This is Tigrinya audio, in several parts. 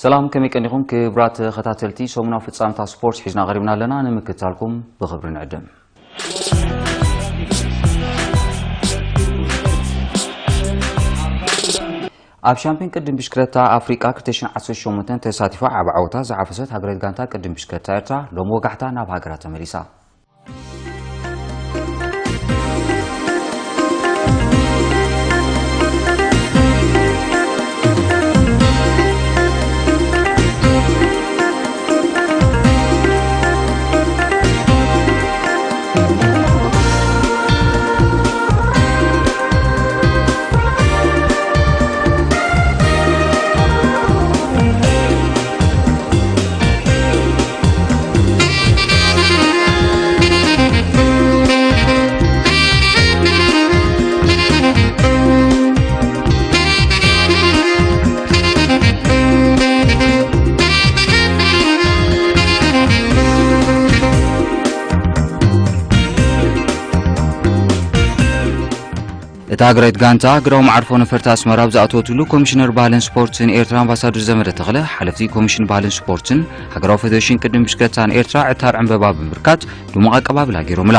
ሰላም፣ ከመይ ቀኒኹም ክቡራት ተኸታተልቲ ሰሙናዊ ፍጻመታት ስፖርት ሒዝና ቀሪብና ኣለና። ንምክትታልኩም ብኽብሪ ንዕድም። ኣብ ሻምፒዮን ቅድም ብሽክለታ ኣፍሪቃ ክልተ ሽሕን ዓሰርተ ሸሞንተን ተሳቲፋ ዓቢ ዓወታ ዝሓፈሰት ሃገራዊት ጋንታ ቅድም ብሽክለታ ኤርትራ ሎም ወጋሕታ ናብ ሃገራ ተመሊሳ። እታ ሃገራዊት ጋንታ ሃገራዊ መዓርፎ ነፈርቲ ኣስመራ ኣብ ዝኣተወትሉ፣ ኮሚሽነር ባህልን ስፖርትን ኤርትራ ኣምባሳደር ዘመደ ተኽለ፣ ሓለፍቲ ኮሚሽን ባህልን ስፖርትን፣ ሃገራዊ ፌደሬሽን ቅድም ብሽክለታን ኤርትራ ዕታር ዕምበባ ብምብርካት ድሙቕ ኣቀባብላ ገይሮምላ።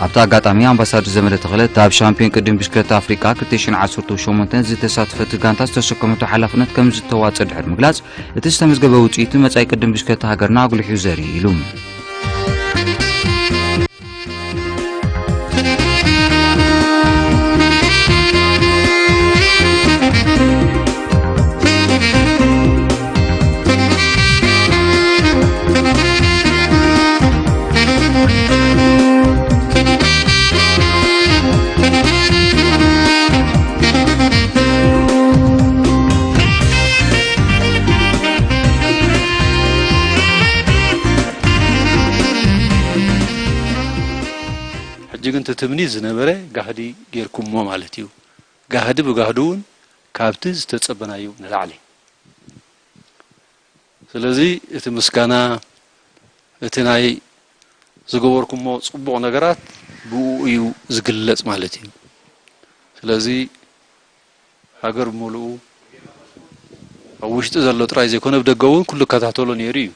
ኣብቲ ኣጋጣሚ ኣምባሳደር ዘመደ ተኽለ፣ እታ ኣብ ሻምፒዮን ቅድም ብሽክለታ ኣፍሪቃ ክልተ ሽሕን ዓሰርተ ሸሞንተን ዝተሳተፈት ጋንታ ዝተሰከመቶ ሓላፍነት ከም ዝተዋጽእ ድሕሪ ምግላጽ፣ እቲ ዝተመዝገበ ውጽኢት ንመጻኢ ቅድም ብሽክለታ ሃገርና ኣጉሊሑ ዘርኢ ኢሉ። ሕጂ ግን እቲ ትምኒት ዝነበረ ጋህዲ ጌርኩሞ ማለት እዩ። ጋህዲ ብጋህዱ እውን ካብቲ ዝተጸበናዩ ንላዕሊ። ስለዚ እቲ ምስጋና፣ እቲ ናይ ዝገበርኩሞ ጽቡቕ ነገራት ብኡ እዩ ዝግለጽ ማለት እዩ። ስለዚ ሃገር ብምሉኡ፣ ኣብ ውሽጢ ዘሎ ጥራይ ዘይኮነ፣ ብደገ እውን ኩሉ ይከታተሎ ነይሩ እዩ።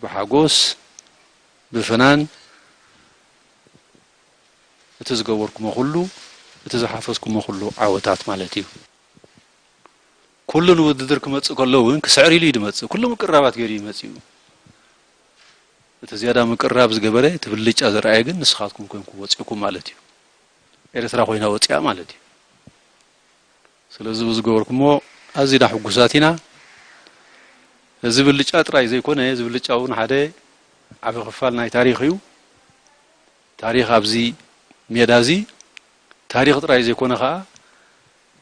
ብሓጎስ፣ ብፍናን፣ እቲ ዝገበርኩሞ ኩሉ፣ እቲ ዝሓፈዝኩሞ ኩሉ ዓወታት ማለት እዩ። ኩሉ ንውድድር ክመጽእ ከሎ እውን ክስዕር ኢሉ እዩ ዝመጽእ። ኩሉ ምቅርራባት ገይሩ እዩ መጺኡ። እቲ ዝያዳ ምቅርራብ ዝገበረ፣ እቲ ብልጫ ዘርኣየ ግን ንስኻትኩም ኮንኩም ወጺእኩም ማለት እዩ። ኤርትራ ኮይና ወጺኣ ማለት እዩ። ስለዚ ብዝገበርኩሞ ኣዚና ሕጉሳት ኢና። እዚ ብልጫ ጥራይ ዘይኮነ፣ እዚ ብልጫ እውን ሓደ ዓቢ ክፋል ናይ ታሪኽ እዩ። ታሪኽ ኣብዚ ሜዳ እዚ ታሪኽ ጥራይ ዘይኮነ ኸኣ፣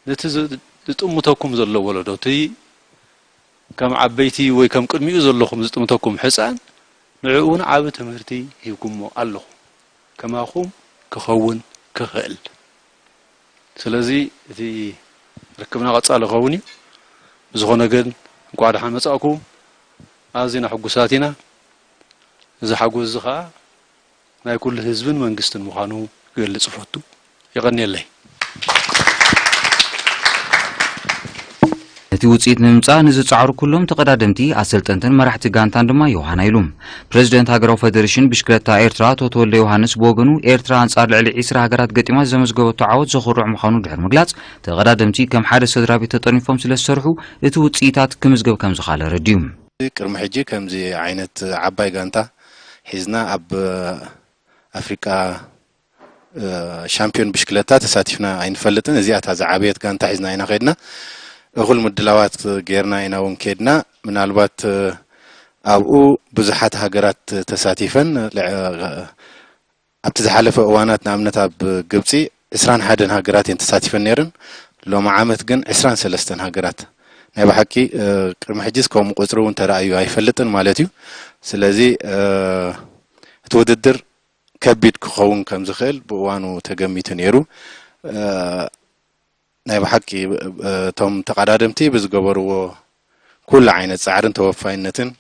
ነቲ ዝ-፣ ዝጥምተኩም ዘሎ ወለዶ፣ እቲ ከም ዓበይቲ ወይ ከም ቅድሚኡ ዘለኹም ዝጥምተኩም ሕጻን፣ ንዕኡ እውን ዓቢ ትምህርቲ ሂብኩሞ ኣለኹም። ከማኹም ክኸውን ክኽእል። ስለዚ እቲ ርክብና ቀጻሊ ክኸውን እዩ። ብዝኾነ ግን እንኳዕ ደሓን መጻእኩም። ኣዚና ሕጉሳት ኢና። እዚ ሓጎስ እዚ ኸኣ ናይ ኩሉ ህዝብን መንግስትን ምዃኑ ክገልጽ እፈቱ። የቐንየለይ። ነቲ ውፅኢት ንምምፃእ ንዝፃዕሩ ኩሎም ተቐዳደምቲ፣ ኣሰልጠንትን መራሕቲ ጋንታን ድማ ዮሃና ኢሉ። ፕረዚደንት ሃገራዊ ፌደሬሽን ብሽክለታ ኤርትራ ኣቶ ተወልደ ዮሃንስ ብወገኑ፣ ኤርትራ ኣንፃር ልዕሊ ዒስራ ሃገራት ገጢማ ዘመዝገበቶ ዓወት ዘኹርዕ ምዃኑ ድሕሪ ምግላፅ፣ ተቐዳደምቲ ከም ሓደ ስድራ ቤት ተጠርኒፎም ስለ ዝሰርሑ እቲ ውፅኢታት ክምዝገብ ከም ዝኸኣለ ኣረዲኡ። ቅድሚ ሕጂ ከምዚ ዓይነት ዓባይ ጋንታ ሒዝና ኣብ ኣፍሪቃ ሻምፒዮን ብሽክለታ ተሳቲፍና ኣይንፈልጥን። እዚኣ እታ ዝዓበየት ጋንታ ሒዝና ኢና ከድና። እኹል ምድላዋት ጌርና ኢና እውን ከድና። ምናልባት ኣብኡ ብዙሓት ሃገራት ተሳቲፈን። ኣብቲ ዝሓለፈ እዋናት ንኣብነት ኣብ ግብፂ ዕስራን ሓደን ሃገራት እየን ተሳቲፈን ነይረን። ሎሚ ዓመት ግን ዕስራን ሰለስተን ሃገራት። ናይ ብሓቂ ቅድሚ ሕጂስ ከምኡ ቁፅሪ እውን ተራእዩ ኣይፈልጥን ማለት እዩ። ስለዚ እቲ ውድድር ከቢድ ክኸውን ከም ዝኽእል ብእዋኑ ተገሚቱ ነይሩ። ናይ ብሓቂ እቶም ተቐዳደምቲ ብዝገበርዎ ኩሉ ዓይነት ጻዕርን ተወፋይነትን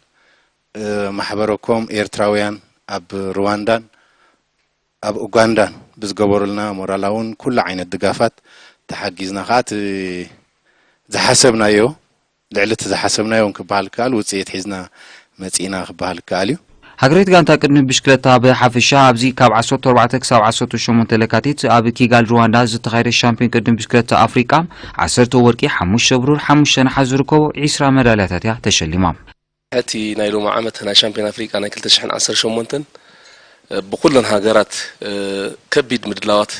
ማሕበረኮም ኤርትራውያን ኣብ ሩዋንዳን ኣብ ኡጋንዳን ብዝገበሩልና ሞራላውን ኩሉ ዓይነት ድጋፋት ተሓጊዝና ከኣ እቲ ዝሓሰብናዮ ልዕሊ እቲ ዝሓሰብናዮ እውን ክበሃል ይከኣል፣ ውፅኢት ሒዝና መፂእና ክበሃል ይከኣል እዩ። ሃገራዊት ጋንታ ቅድድም ብሽክለታ ብሓፈሻ ኣብዚ ካብ ዓሰርተ ኣርባዕተ ክሳብ ዓሰርተ ሸሞንተ ለካቲት ኣብ ኪጋሊ ሩዋንዳ ዝተኻየደ ሻምፒዮን ቅድድም ብሽክለታ ኣፍሪቃ ዓሰርተ ወርቂ፣ ሓሙሽተ ብሩር፣ ሓሙሽተ ነሓስ ዝርከቦ ዒስራ መዳልያታት እያ ተሸሊማ። እቲ ናይ ሎሚ ዓመት ናይ ሻምፒዮን ኣፍሪቃ ናይ ክልተ ሽሕን ዓሰርተ ሸሞንተን ብኩለን ሃገራት ከቢድ ምድላዋት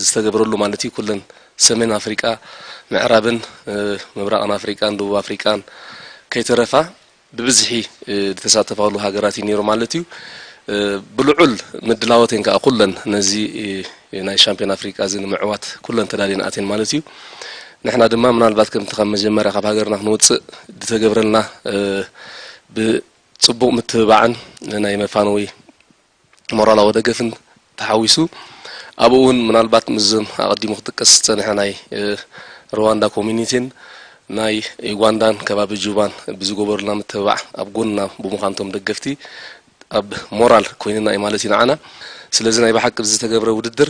ዝተገብረሉ ማለት እዩ። ኩለን ሰሜን ኣፍሪቃ፣ ምዕራብን ምብራቕን ኣፍሪቃን ደቡብ ኣፍሪቃን ከይተረፋ ብብዝሒ ዝተሳተፋሉ ሃገራት እዩ ነይሩ ማለት እዩ። ብልዑል ምድላዋት እየን ከዓ ኩለን ነዚ ናይ ሻምፒዮን ኣፍሪቃ እዚ ንምዕዋት ኩለን ተዳልየን ኣትየን ማለት እዩ። ንሕና ድማ ምናልባት ከምቲ ካብ መጀመርያ ካብ ሃገርና ክንወፅእ ዝተገብረልና ብፅቡቕ ምትብባዕን ናይ መፋነዊ ሞራላዊ ደገፍን ተሓዊሱ ኣብኡ እውን ምናልባት ምስዞም ኣቐዲሙ ክጥቀስ ዝፀንሐ ናይ ሩዋንዳ ኮሚኒቲን ናይ ዩጋንዳን ከባቢ ጁባን ብዝገበሩልና ምትብባዕ ኣብ ጎንና ብምዃን እቶም ደገፍቲ ኣብ ሞራል ኮይንና እዩ ማለት እዩ ንዓና። ስለዚ ናይ ብሓቂ ብዝተገብረ ውድድር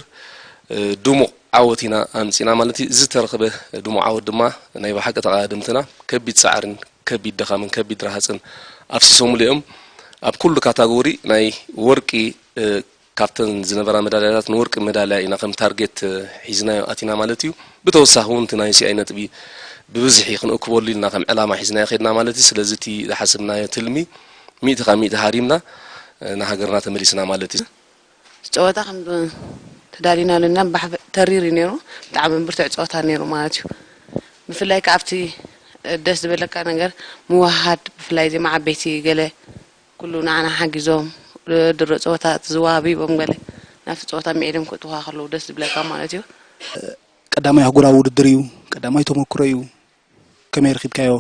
ድሙቕ ዓወት ኢና ኣምፂና ማለት እዩ። እዚ ዝተረኽበ ድሙቕ ዓወት ድማ ናይ ብሓቂ ተቐዳደምትና ከቢድ ፃዕርን ከቢድ ድኻምን ከቢድ ረሃፅን ኣፍሲሶምሉ እዮም። ኣብ ኩሉ ካታጎሪ ናይ ወርቂ ካብተን ዝነበራ መዳልያታት ንወርቂ መዳልያ ኢና ከም ታርጌት ሒዝናዮ ኣቲና ማለት እዩ። ብተወሳኺ እውን እቲ ናይ ሲኣይ ነጥቢ ብብዝሒ ክንእክበሉ ኢልና ከም ዕላማ ሒዝናዮ ከድና ማለት እዩ። ስለዚ እቲ ዝሓሰብናዮ ትልሚ ሚእቲ ካብ ሚእቲ ሃሪምና ንሃገርና ተመሊስና ማለት እዩ። ጸወታ ከም ተዳሊና ኣለና። ተሪር እዩ ነይሩ። ብጣዕሚ ብርቱዕ ጸወታ ነይሩ ማለት እዩ። ብፍላይ ከዓ ኣብቲ ደስ ዝበለካ ነገር ምውሃድ፣ ብፍላይ እዚኦም ዓበይቲ ገለ ኩሉ ንዓና ሓጊዞም ድሮ ጸወታ ዝዋሃብ ሂቦም ገለ ናብቲ ጸወታ ምዒዶም ክእትውካ ከለዉ ደስ ዝብለካ ማለት እዩ። ቀዳማይ ኣህጉራዊ ውድድር እዩ፣ ቀዳማይ ተመክሮ እዩ። ከመይ ረኺብካዮ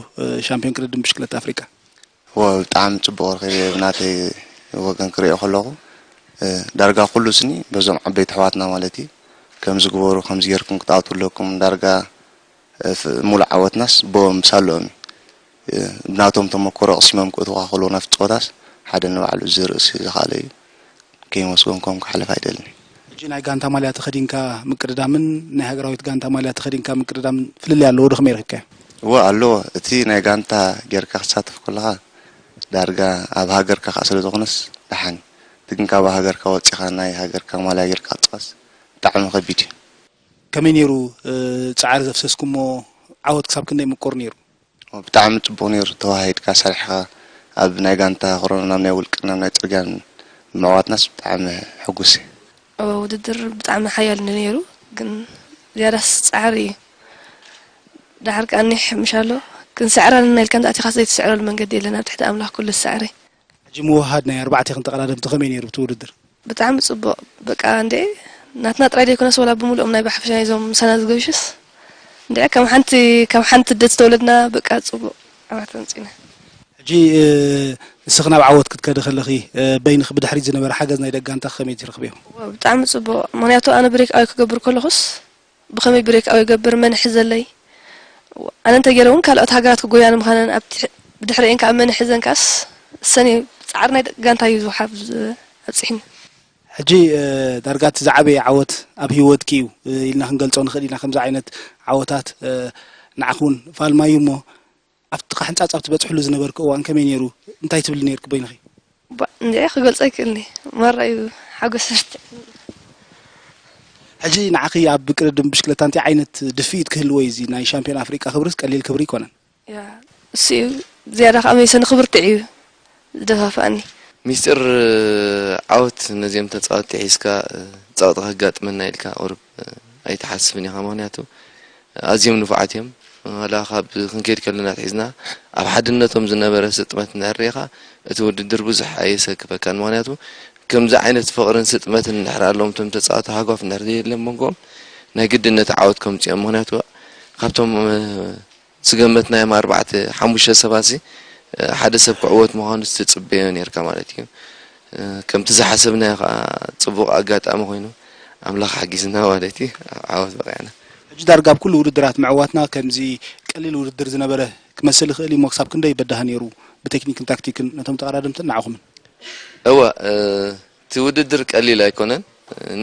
ሻምፒዮን ቅድድም ብሽክለታ ኣፍሪቃ? እወ ብጣዕሚ ጽቡቕ ረኺበዮ ብናተይ ወገን ክሪኦ ከለኹ ዳርጋ ኩሉ ስኒ በዞም ዓበይቲ ኣሕዋትና ማለት እዩ ከም ዝግበሩ ከምዚ ጌርኩም ክትኣትዉ ኣለኩም ዳርጋ ሙሉእ ዓወትናስ ብኦም ምሳለኦም እዩ ብናቶም ተመክሮ ኣቕሲሞም ክእትዉኻ ከለዉ ናብቲ ጸወታስ ሓደ ንባዕሉ እዚ ርእሲ ዝኸኣለ እዩ። ከየመስገንኩም ክሓልፍ ኣይደልን። ሕጂ ናይ ጋንታ ማልያ ተኸዲንካ ምቅድዳምን ናይ ሃገራዊት ጋንታ ማልያ ተኸዲንካ ምቅድዳምን ፍልልይ ኣለዎ ዶ ከመይ ረኺብካዮ? እወ ኣለዎ። እቲ ናይ ጋንታ ጌርካ ክትሳተፍ ከለኻ ዳርጋ ኣብ ሃገርካ ከኣ ስለ ዝኾነስ ደሓን። እቲ ግን ካብ ሃገርካ ወጺኻ ናይ ሃገርካ ማልያ ጌርካ ክትጻወትስ ብጣዕሚ ከቢድ እዩ። ከመይ ነይሩ ጻዕሪ ዘፍሰስኩሞ ዓወት ክሳብ ክንደይ ምቁር ነይሩ? ብጣዕሚ ጽቡቕ ነይሩ ተዋሃሂድካ ሰሪሕኻ ኣብ ናይ ጋንታ ክሮን ናብ ናይ ውልቅን ናብ ናይ ጽርግያን ብምዕዋትናስ ብጣዕሚ ሕጉስ እየ። እወ ውድድር ብጣዕሚ ሓያል እዩ ነይሩ ግን ዝያዳስ ጻዕሪ እዩ ደሓር ከኣ ኒሕ ምሽ ኣሎ ክንስዕር ኣለና ኢልካ እንተ ኣቲኻስ ዘይትስዕረሉ መንገዲ የለን ኣብ ትሕቲ ኣምላኽ ኩሉ ዝስዕር እዩ። ሕጂ ምውህሃድ ናይ ኣርባዕቴኽን ተቐዳደምቲ ከመይ ነይሩ እቲ ውድድር? ብጣዕሚ ጽቡቕ በቃ እንዴ ናትና ጥራይ ደይኮነስ ወላ ብምልኦም ናይ ብሓፈሻ ናይዞም ምሳና ዝገሹስ እንዴ ከም ሓንቲ ከም ሓንቲ ኣደ ዝተወለድና በቃ ጽቡቕ ዓወት ኣምጺና። ሕጂ ንስኺ ናብ ዓወት ክትከዲ ከለኺ በይንኺ ብድሕሪት ዝነበረ ሓገዝ ናይ ደቂ ጋንታኺ ከመይ ትረኽብዮ? ብጣዕሚ ጽቡቕ ምኽንያቱ ኣነ ብሬክ ኣወይ ክገብር ከለኹስ ብኸመይ ብሬክ ኣው ይገብር፣ መን ይሕዘለይ፣ ኣነ እንተገይረ እውን ካልኦት ሃገራት ክጎያ ንምዃነን ኣብቲ ብድሕሪኤን ከዓ መን ይሕዘን ከዓስ እሰን እዩ። ፃዕሪ ናይ ደቂ ጋንታ እዩ ዝወሓብ ኣብፅሒኒ። ሕጂ ዳርጋ እቲ ዝዓበየ ዓወት ኣብ ህይወትኪ እዩ ኢልና ክንገልፆ ንኽእል ኢና። ከምዚ ዓይነት ዓወታት ንዓኹን ፋልማዩ እሞ ኣብቲ ሕንፃፅ ኣብ ትበፅሕሉ ዝነበርኪ እዋን ከመይ ነይሩ? እንታይ ትብሊ ነይርኪ በይንኺ? እንዲዐ ክገልፆ ኣይክእልኒ። ማራ እዩ ሓጎስ። ሕጂ ንዓኺ ኣብ ቅድድም ብሽክለታ እንታይ ዓይነት ድፍኢት ክህልዎ እዩ? እዚ ናይ ሻምፒዮን ኣፍሪቃ ክብርስ ቀሊል ክብሪ ኣይኮነን። እሱ እዩ ዝያዳ ከዓ መይሰኒ ክብርትዕ እዩ ዝደፋፍኣኒ። ሚስጢር ዓወት ነዚኦም ተፃወትቲ ሒዝካ ፀቕጢ ከጋጥመና ኢልካ ቁሩብ ኣይትሓስብን ኢኻ። ምክንያቱ ኣዝዮም ንፉዓት እዮም። ዋላ ካብ ክንከይድ ከለና ኣትሒዝና ኣብ ሓድነቶም ዝነበረ ስጥመት እንድሕር ርኢኻ እቲ ውድድር ብዙሕ ኣየሰክፈካን። ምክንያቱ ከምዚ ዓይነት ፍቕርን ስጥመትን እንድሕር ኣለዎም እቶም ተፃወቲ ሃጓፍ እንድሕር ዘየለ መንጎኦም ናይ ግድን ነቲ ዓወት ከምፅኦም። ምክንያቱ ካብቶም ዝገመትናዮም ኣርባዕተ ሓሙሽተ ሰባት ሲ ሓደ ሰብ ክዕወት ምዃኑ ትፅበዮ ነርካ ማለት እዩ። ከምቲ ዝሓሰብናዮ ከዓ ፅቡቕ ኣጋጣሚ ኮይኑ ኣምላኽ ሓጊዝና ማለት እዩ። ዓወት በቂዕና። ሕጂ ዳርጋ ኣብ ኩሉ ውድድራት ምዕዋትና ከምዚ ቀሊል ውድድር ዝነበረ ክመስል ይኽእል እዩ እሞ ክሳብ ክንደይ በዳሂ ነይሩ ብቴክኒክን ታክቲክን ነቶም ተቐዳደምትን ንዓኹምን? እወ እቲ ውድድር ቀሊል ኣይኮነን።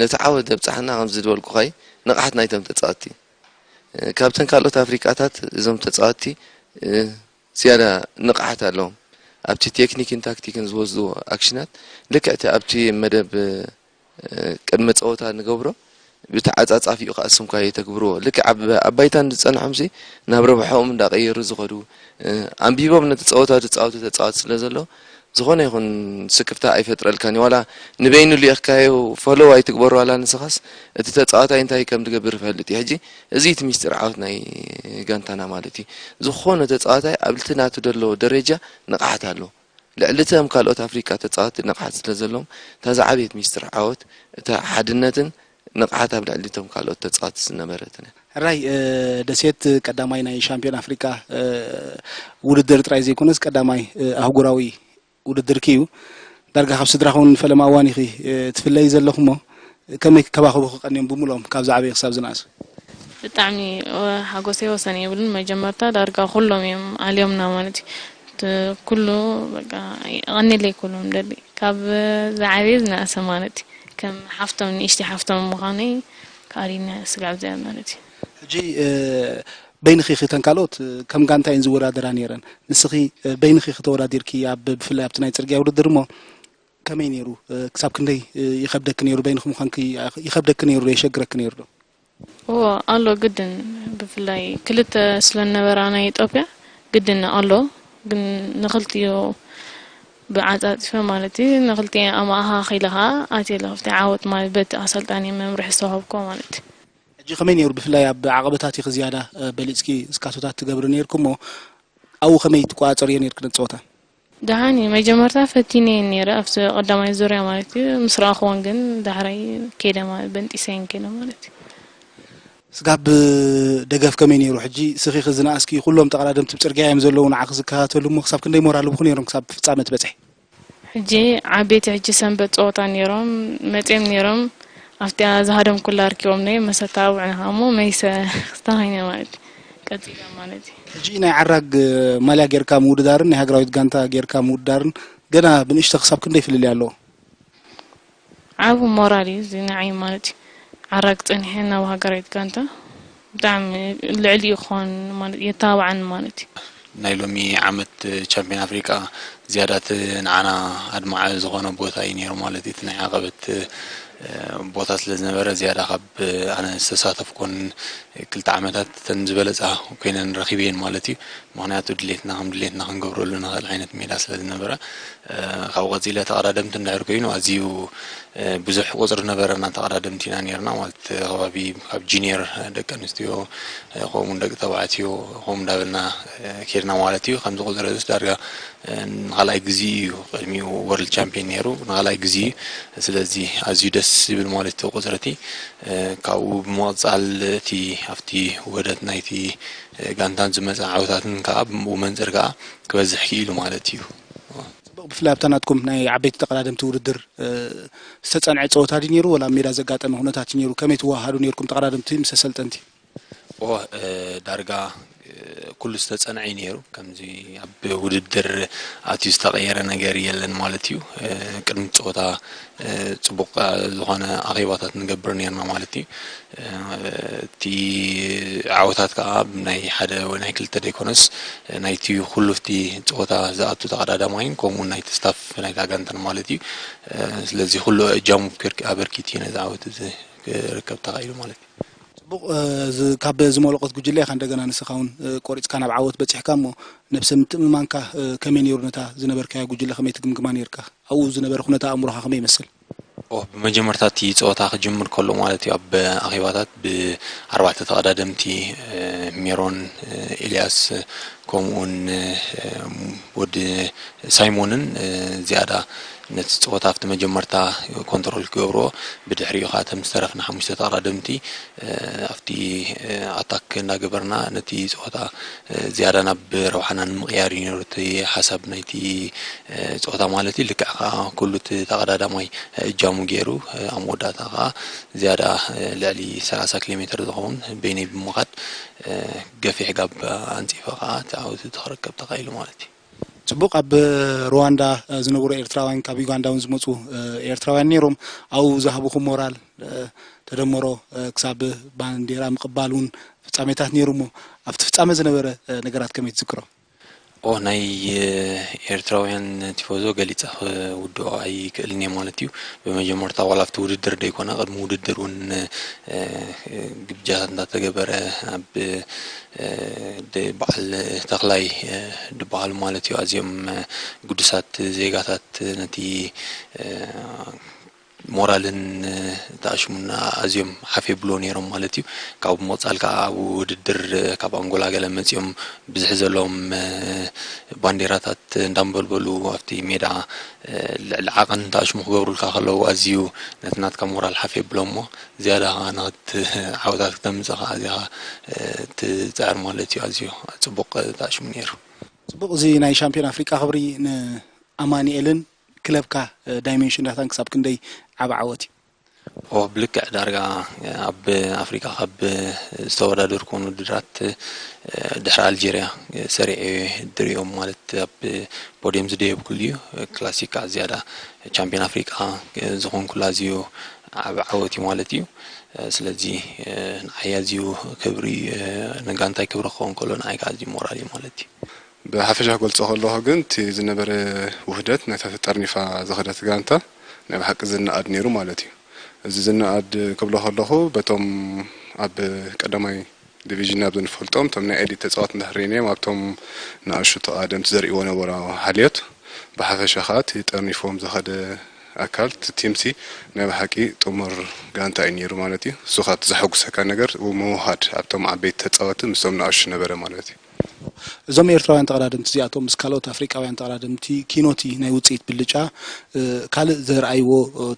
ነቲ ዓወት ዘብፅሓና ከምዚ ዝበልኩኻይ ንቕሓት ናይቶም ተፃወትቲ ካብተን ካልኦት ኣፍሪቃታት እዞም ተፃወትቲ ዝያዳ ንቕሓት ኣለዎም። ኣብቲ ቴክኒክን ታክቲክን ዝወስድዎ ኣክሽናት ልክዕ እቲ ኣብቲ መደብ ቅድመ ፀወታ ንገብሮ ብተዓፃፃፊኡ ከዓ እሱም ከዓ የተግብርዎ። ልክዕ ኣብ ኣብ ባይታ ዝፀንሖም ሲ ናብ ረብሐኦም እንዳቀየሩ ዝኸዱ ኣንቢቦም ነቲ ፀወታ ዝፃወቱ ተፃወቲ ስለ ዘለዉ ዝኾነ ይኹን ስክፍታ ኣይፈጥረልካን እዩ። ዋላ ንበይኑ ልኢኽካዮ ፈሎው ኣይትግበሮ ዋላ ንስኻስ እቲ ተፃዋታይ እንታይ ከም ዝገብር ይፈልጥ እዩ። ሕጂ እዚ እቲ ሚስጢር ዓወት ናይ ጋንታና ማለት እዩ። ዝኾነ ተፃዋታይ ኣብ ልቲ ናቱ ደሎ ደረጃ ንቕሓት ኣሎ። ልዕሊ እቶም ካልኦት ኣፍሪቃ ተፃወቲ ንቕሓት ስለ ዘለዎም እታ ዝዓበየት ሚስጥር ዓወት እታ ሓድነትን ንቕሓት ኣብ ልዕሊ እቶም ካልኦት ተፃወቲ ዝነበረትን እያ። ሕራይ ደሴት ቀዳማይ ናይ ሻምፒዮን ኣፍሪቃ ውድድር ጥራይ ዘይኮነስ ቀዳማይ ኣህጉራዊ ውድድርኪ እዩ። ዳርጋ ካብ ስድራኹን ፈለማ እዋን ኢኺ ትፍለዪ ዘለኹ እሞ ከመይ ክከባኸቡኺ ቀንዮም ብምልኦም ካብ ዝዓበየ ክሳብ ዝነኣሰ? ብጣዕሚ ሓጎሰይ ወሰን የብሉን። መጀመርታ ዳርጋ ኩሎም እዮም ኣልዮምና ማለት እዩ። እቲ ኩሉ በቃ የቐንየለይ ኩሉ ምደሊ ካብ ዝዓበየ ዝነኣሰ ማለት እዩ። ከም ሓፍቶም ንእሽተይ ሓፍቶም ምዃነይ ከኣልዩኒ ስጋብ እዚኣ ማለት እዩ። ሕጂ በይንኺ ኺ እተን ካልኦት ከም ጋንታ እየን ዝወዳደራ ነይረን። ንስኺ በይንኺ ኺ ተወዳዲርኪ ኣብ ብፍላይ ኣብቲ ናይ ጽርግያ ውድድር እሞ ከመይ ነይሩ? ክሳብ ክንደይ ይኸብደኪ ነይሩ? በይንኺ ምዃንኪ ይኸብደኪ ነይሩ ዶ የሸግረኪ ነይሩ ዶ? እወ ኣሎ ግድን ብፍላይ ክልተ ስለ ነበራ ናይ ኢትዮጵያ ግድን ኣሎ ግን ንኽልቲኡ ብዓፃፂፈ ማለት እዩ ንኽልቲኡ ኣመኣኻኺለ ከዓ ኣትየ ኣለኹ ኣብቲ ዓወት ማለት በቲ ኣሰልጣኒ መምርሒ ዝተዋሃብክዎ ማለት እዩ። ሕጂ ከመይ ነይሩ ብፍላይ ኣብ ዓቐበታት ኢኺ ዝያዳ በሊፅኪ እስካቶታት ትገብሪ ነይርኪ እሞ ኣብኡ ከመይ ትቆፃፀርዮ ነይርኪ ነቲ ፀወታ? ደሓን እዩ መጀመርታ ፈቲነየን ነይረ ኣብቲ ቀዳማይ ዙርያ ማለት እዩ ምስ ረኣኽወን ግን ዳሕራይ ከይደ ማለት በንጢሰየን ከይደ ማለት እዩ። ስጋብ ደገፍ ከመይ ነይሩ? ሕጂ ስኺ ዝነኣስኪ ኩሎም ተቐዳደምቲ ብፅርግያ እዮም ዘለዉ ንዓኺ ዝከታተሉ እሞ ክሳብ ክንደይ ሞራል ህቡኺ ነይሮም ክሳብ ፍፃመ ትበፅሒ? ሕጂ ዓበይቲ ሕጂ ሰንበት ፀወታ ነይሮም መፅዮም ነይሮም ኣብቲኣ ዝሃደምኩላ ኣርኪቦምኒ መሰታ ውዕንኻ እሞ መይሰ ክስታኺነ ማለት እዩ ቀፂለ ማለት እዩ። ሕጂ ናይ ዓራግ ማልያ ጌርካ ምውድዳርን ናይ ሃገራዊት ጋንታ ጌርካ ምውድዳርን ገና ብንእሽቶ ክሳብ ክንደይ ፍልልይ ኣለዎ? ዓቢ ሞራል እዩ እዚ ንዓይ ማለት እዩ። ዓራግ ጸኒሐ ናብ ሃገራዊት ጋንታ ብጣዕሚ ልዕሊኡ ክኾን ማለት የተባብዓኒ ማለት እዩ። ናይ ሎሚ ዓመት ቻምፒዮን ኣፍሪቃ ዝያዳ እቲ ንዓና ኣድማዒ ዝኾነ ቦታ እዩ ነይሩ ማለት እዩ። እቲ ናይ ዓቐበት ቦታ ስለ ዝነበረ ዝያዳ ካብ ኣነ ዝተሳተፍኩን ክልተ ዓመታት እተን ዝበለፃ ኮይነን ረኺበየን ማለት እዩ። ምኽንያቱ ድሌትና ከም ድሌትና ክንገብረሉ ንኽእል ዓይነት ሜዳ ስለ ዝነበረ ካብኡ ቀፂለ ተቐዳደምቲ እንድሕር ኮይኑ ኣዝዩ ብዙሕ ቁፅሪ ነበረና ተቐዳደምቲ ኢና ነርና ማለት ከባቢ ካብ ጂኒየር ደቂ ኣንስትዮ ከምኡ ደቂ ተባዕትዮ ከምኡ እንዳበልና ከድና ማለት እዩ ከምዚ ቁፅሪ ዳርጋ ንኻልኣይ ግዜ እዩ ቅድሚኡ ወርልድ ቻምፒየን ነይሩ ንኻልኣይ ግዜ እዩ ስለዚ ኣዝዩ ደስ ዝብል ማለት እቲ ቁፅሪ እቲ ካብኡ ብምቕፃል እቲ ኣብቲ ውህደት ናይቲ ጋንታን ዝመፀ ዓወታትን ከዓ ብኡ መንፅር ከዓ ክበዝሕ ክኢሉ ማለት እዩ። ብፍላይ ኣብታ ናትኩም ናይ ዓበይቲ ተቐዳደምቲ ውድድር ዝተጸንዐ ጸወታ ድዩ ነይሩ፣ ወላ ኣብ ሜዳ ዘጋጠመ ኩነታት እዩ ነይሩ? ከመይ ትወሃሃዱ ነይርኩም ተቐዳደምቲ ምስ ኣሰልጠንቲ? ኦ ዳርጋ ኩሉ ዝተጸንዐ እዩ ነይሩ። ከምዚ ኣብ ውድድር ኣትዩ ዝተቐየረ ነገር የለን ማለት እዩ። ቅድሚ ጸወታ ጽቡቕ ዝኾነ ኣኼባታት ንገብር ነርና ማለት እዩ። እቲ ዓወታት ከዓ ናይ ሓደ ወይ ናይ ክልተ ደይኮነስ ናይቲ ኩሉ እቲ ጸወታ ዝኣቱ ተቐዳዳማይን ከምኡ ናይ ስታፍ ናይ ጋንተን ማለት እዩ። ስለዚ ኩሉ እጃሙ ኣበርኪት እዩ ነዚ ዓወት እዚ ክርከብ ተኻኢሉ ማለት እዩ። ጽቡቕ። ካብ ዝመለቆት ጉጅለ ኢኻ እንደገና ንስኻ እውን ቆሪጽካ ናብ ዓወት በጺሕካ እሞ ነብሰ ምትእምማንካ ከመይ ነይሩ? ነታ ዝነበርካያ ጉጅለ ከመይ ትግምግማ ነርካ? ኣብኡ ዝነበረ ኩነታ ኣእምሮኻ ከመይ ይመስል? ኦ ብመጀመርታ እቲ ጸወታ ክጅምር ከሎ ማለት እዩ ኣብ ኣኼባታት ብኣርባዕተ ተቐዳደምቲ ሜሮን፣ ኤልያስ ከምኡውን ወዲ ሳይሞንን ዝያዳ ነቲ ጸወታ ኣብቲ መጀመርታ ኮንትሮል ክገብርዎ ብድሕሪኡ ከዓ እቶም ዝተረፍና ሓሙሽተ ተቐዳደምቲ ኣብቲ ኣታክ እንዳገበርና ነቲ ጸወታ ዝያዳ ናብ ረብሓና ንምቕያር እዩ ነይሩ እቲ ሓሳብ ናይቲ ጸወታ ማለት እዩ። ልክዕ ከዓ ኩሉ እቲ ተቐዳዳማይ እጃሙ ገይሩ ኣብ መወዳእታ ከዓ ዝያዳ ልዕሊ ሰላሳ ኪሎ ሜትር ዝኸውን በይነይ ብምኻድ ገፊሕ ጋብ ኣንፂፈ ከዓ እቲ ዓወት እቲ ክርከብ ተኻኢሉ ማለት እዩ። ጽቡቕ። ኣብ ሩዋንዳ ዝነበሩ ኤርትራውያን ካብ ዩጋንዳ እውን ዝመፁ ኤርትራውያን ነይሮም። ኣብኡ ዝሃብኹም ሞራል ተደመሮ ክሳብ ባንዴራ ምቕባል እውን ፍጻሜታት ነይሩ እሞ ኣብቲ ፍጻመ ዝነበረ ነገራት ከመይ ትዝክሮ? ኦ ናይ ኤርትራውያን ቲፎዞ ገሊጸ ክውድኦ ኣይክእልን እየ ማለት እዩ። ብመጀመርታ ዋላ ኣብቲ ውድድር ደይኮነ ቅድሚ ውድድር እውን ግብጃታት እንዳተገበረ ኣብ በዓል ተኽላይ ዝበሃሉ ማለት እዩ ኣዝዮም ግዱሳት ዜጋታት ነቲ ሞራልን ተኣሽሙና ኣዝዮም ሓፍ የብልዎ ነይሮም ማለት እዩ። ካብኡ ብምቕፃል ከዓ ኣብ ውድድር ካብ ኣንጎላ ገለ መፂኦም ብዝሒ ዘለዎም ባንዴራታት እንዳንበልበሉ ኣብቲ ሜዳ ልዕሊ ዓቐን ተኣሽሙ ክገብሩልካ ከለዉ ኣዝዩ ነቲ ናትካ ሞራል ሓፍ የብሎ እሞ ዝያዳ ከዓ ንክትዓወታት ክተምፅእ ከዓ እዚኻ ትፅዕር ማለት እዩ። ኣዝዩ ፅቡቕ ተኣሽሙ ነይሩ። ፅቡቕ። እዚ ናይ ሻምፒዮን ኣፍሪቃ ክብሪ ንኣማኒኤልን ክለብካ ዳይሜንሽን ዳታን ክሳብ ክንደይ ዓቢ ዓወት እዩ? ኦ ብልክዕ ዳርጋ ኣብ ኣፍሪቃ ካብ ዝተወዳደርኩን ውድድራት ድሕሪ ኣልጀርያ ሰሪዐ ድሪኦም ማለት ኣብ ፖዲየም ዝደየብኩሉ እዩ። ክላሲካ ዝያዳ ቻምፒዮን ኣፍሪቃ ዝኾንኩሉ ኣዝዩ ዓቢ ዓወት እዩ ማለት እዩ። ስለዚ ንዓይ ኣዝዩ ክብሪ ንጋንታይ ክብሪ ክኸውን ከሎ ንዓይ ከዓ ኣዝዩ ሞራል እዩ ማለት እዩ። ብሓፈሻ ክገልጾ ከለኹ ግን እቲ ዝነበረ ውህደት ነታ ተጠርኒፋ ዝኸደት ጋንታ ናይ ብሓቂ ዝነኣድ ነይሩ ማለት እዩ። እዚ ዝነኣድ ክብሎ ከለኹ በቶም ኣብ ቀዳማይ ዲቪዥን ኣብ ዝንፈልጦም እቶም ናይ ኤሊት ተጻወት እንድሕር ርኢናዮም ኣብቶም ንኣሽቱ ተቓደምቲ ዘርእይዎ ነበሩ ሓልዮት ብሓፈሻ ከኣ እቲ ጠርኒፍዎም ዝኸደ ኣካል እቲ ቲምሲ ናይ ብሓቂ ጥሙር ጋንታ እዩ ነይሩ ማለት እዩ። እሱ ከኣ እቲ ዘሐጉሰካ ነገር ምውሃድ ኣብቶም ዓበይቲ ተጻወቲ ምስቶም ንኣሽቱ ነበረ ማለት እዩ። እዞም ኤርትራውያን ተቐዳደምቲ እዚኣቶም ምስ ካልኦት ኣፍሪቃውያን ተቐዳደምቲ ኪኖቲ ናይ ውጽኢት ብልጫ ካልእ ዘርኣይዎ